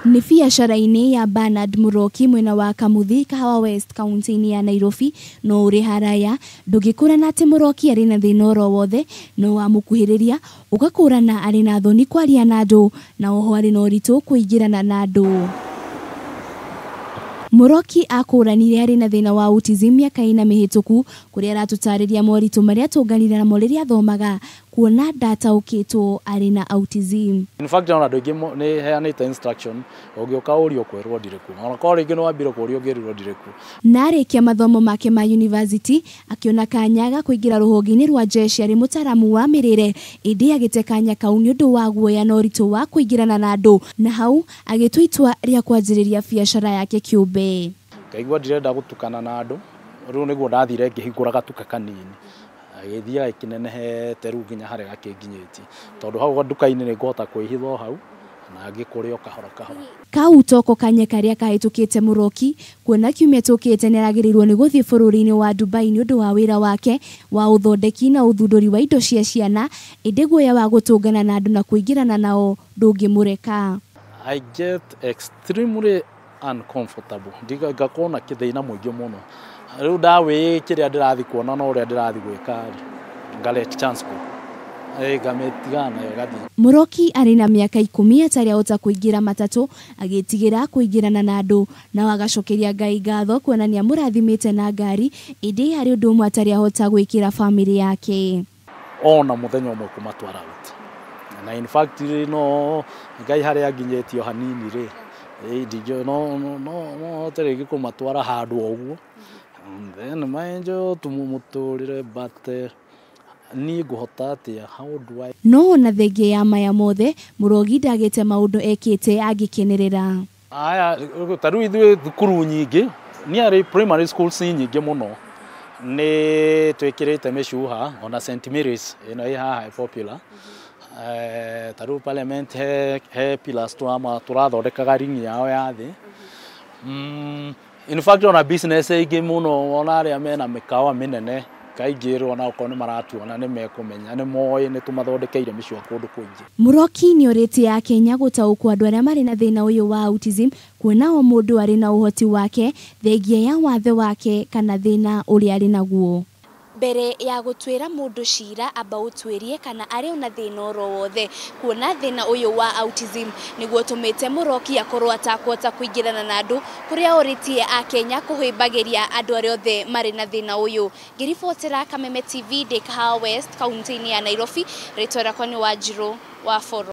Nĩ biacara-inĩ ya Bernard Muroki mwena wa Kamuthi, Kahawa West, kaunti-inĩ ya Nairobi. No ũrĩ haraya ndũngĩkũrana atĩ Muroki arĩ na thĩna oro wothe, no wamũkuhĩrĩria ũgakũrana arĩ na thoni kwaria na andũ, na oho arĩ na ũritũ kũingĩrana na andũ. Muroki akũranire arĩ na thĩna wa autism mĩaka 4 mĩhĩtũku, kũrĩa aratũtarĩria moritũ marĩa atũnganire namo rĩrĩa athomaga, kuona ndataũkĩtwo arĩ na autism. In fact, ona andũ aingĩ nĩ heanĩte instruction, ũngĩũka ũrio kwĩrwo ndirĩ kuo, ona korwo rĩngĩ nĩ wambire kũrio ũngĩrirwo ndirĩ kuo. Na arĩkia mathomo make ma university, akĩona kanya ga kũingĩra rũhonge-inĩ rwa jeshi arĩ mũtaaramu wa mĩrĩre, ĩndĩ agĩte kanya kau nĩ ũndũ wa guoya na ũritũ wa kũingĩrana na andũ, na hau agĩtua itua rĩa kwanjĩrĩria biacara yake kĩũmbe. Ngaigua ndirenda gũtukana na andũ, rĩu nĩguo ndathire ngĩhingũra gatuka kanini, agĩthiaga ĩkĩnenehete rĩu nginya harĩa gakĩnginyĩtie, tondũ hau nduka-inĩ nĩ ngũhota kwĩhitha o hau na ngĩkũrĩa o kahora kahora. Kau toko kanya karĩa kahĩtũkĩte Muroki, kuona kiumia tũkĩte nĩaragĩrĩirwo nĩ gũthiĩ bũrũri-inĩ wa Dubai nĩ ũndũ wa wĩra wake wa ũthondeki na ũthundũri wa indo cia ciana, ĩndĩ guoya wa gũtũngana na andũ na kũingĩrana nao ndũngĩmũreka. I get extremely uncomfortable, ngakorwo na thĩna mũingĩ mũno. Rĩu ndawĩ kĩrĩa ndĩrathiĩ kuona na ũrĩa ndĩrathiĩ gwĩka rĩ, nga let chance go. Ngamĩtigana nayo ĩgathiĩ. Muroki arĩ na mĩaka 10 atarĩ ahota kũingĩra matatũ, agĩtigĩra kũingĩrana na andũ, na agacokeria Ngai ngatho kuona nĩamũrathimĩte na ngari, ĩndĩ harĩ ũndũ ũmwe atarĩ ahota gwĩkĩra bamĩrĩ yake. Ona mũthenya ũmwe kũmatwara out. Na in fact no Ngai harĩa anginyĩtie o hanini rĩ, no no hote rĩngĩ kũmatwara handũ o ũguo. And then maenjo tũmũtũrĩre, but niĩ ngũhota atĩa? How do I? No ona thengia ya maya mothe, Murogi ndagĩte maũndũ ekĩte angĩkenerera. Aya, ta rĩu ithuĩ thukuru nyingĩ, niarĩ primary schools nyingĩ mũno, nĩ twĩkĩrĩte mĩcuha ona St Mary's ĩno ĩ haha popular. Ta rĩu parliament he pillars tũrathondekaga ringi yao ya thĩ. In fact ona business ingĩ mũno, ona arĩa mena mĩkawa mĩnene kaingĩ ona okorwo nĩ maratuona nĩ mekũmenya, nĩ moĩ nĩ tũmathondekeire mĩcua kũndũ kũingĩ. Muroki nĩ orĩtie Akenya gũtaũkwo andũ arĩa marĩ na thĩna ũyũ wa autism, kuona o mũndũ arĩ na ũhoti wake, thengia ya wathe wake kana thĩna ũrĩa arĩ naguo. Mbere ya gũtuĩra mũndũ cira, amba ũtuĩrie kana arĩ ona thĩna oro wothe, kuona thĩna ũyũ wa autism nĩguo ũtũmĩte Muroki akorwo atakũhota kũingĩrana na andũ, kũrĩa orĩtie Akenya kũhĩmbagĩria andũ arĩa othe marĩ na thĩna ũyũ. Ngĩribotera Kameme TV ndĩ Kahawa West, kaunti-inĩ ya Nairobi, rĩtwa rĩakwa nĩ Wanjirũ wa Boro.